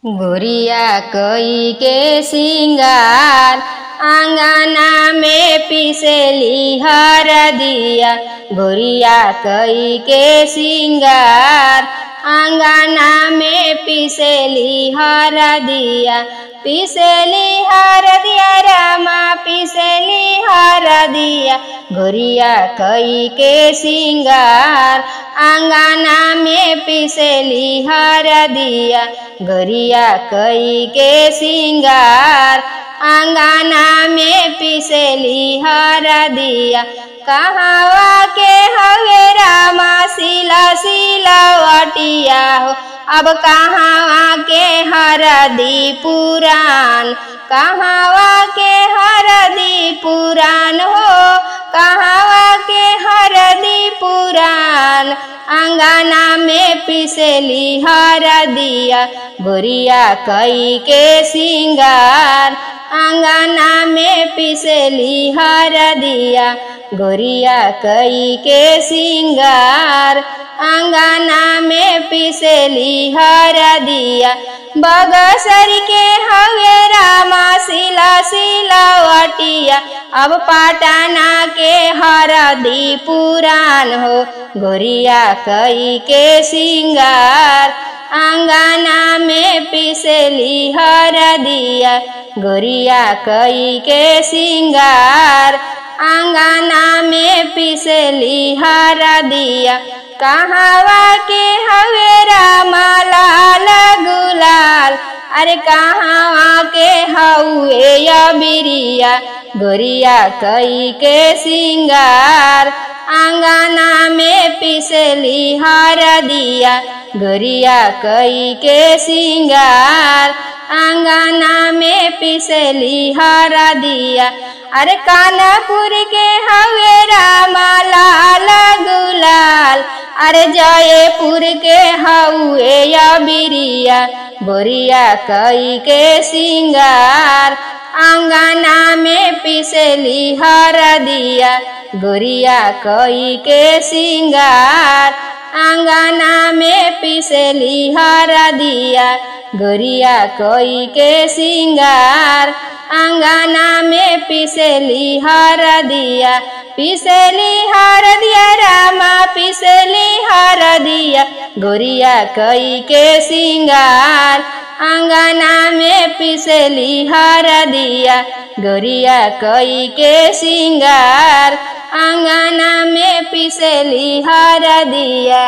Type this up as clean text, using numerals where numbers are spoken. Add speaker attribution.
Speaker 1: गोरिया कई के सिंगार आंगना में पिसेली हरदिया। गोरिया कई के सिंगार आंगना में पिसेली हरदिया। पिसेली हरदिया रामा पिसेली हरदिया। गोरिया कई के सिंगार आंगना में पिसेली हरदिया। गोरिया कई के सिंगार आंगना में पिसेली हरदिया। कहवा के हवे रामा सिला सिलवटिया हो, अब कहवा के हरदी पुरान। कहवा के हरदी पुरान हो, कहवा के हरदी पुरान। आंगना में पिसेली हरदिया। गोरिया कई के सिंगार आंगना में पिसेली हरदिया। गोरिया कई के सिंगार आंगना में पिसेली हरदिया। बगसर के हवे रामा सिला सिलवटिया, अब पटना के हरदी पुरान हो। गोरिया कई के सिंगार आंगना में पिसेली हरदिया। गोरिया कई के सिंगार आंगना में पिसेली हरदिया। कहवा के हवे रामा लाल गुलाल, अरे कहवा के हउए अबिरिया। गोरिया कई के सिंगार आंगना में पिसेली हरदिया। गोरिया कई के सिंगार आंगना में पिसेली हरदिया। अरे कानपुर के हवे रामा लाल गुलाल, अरे जयपुर के हउए अबिरिया। गोरिया कई के सिंगार आंगना में पिसेली हरदिया। गोरिया कई के सिंगार आंगना में पिसेली हरदिया। गोरिया कई के सिंगार आंगना में पिसेली हरदिया। पिसेली हरदिया रामा पिसेली हरदिया। गोरिया कई के सिंगार आंगना में पिसेली हरदिया। गोरिया कई के सिंगार आंगना में पिसेली हरदिया।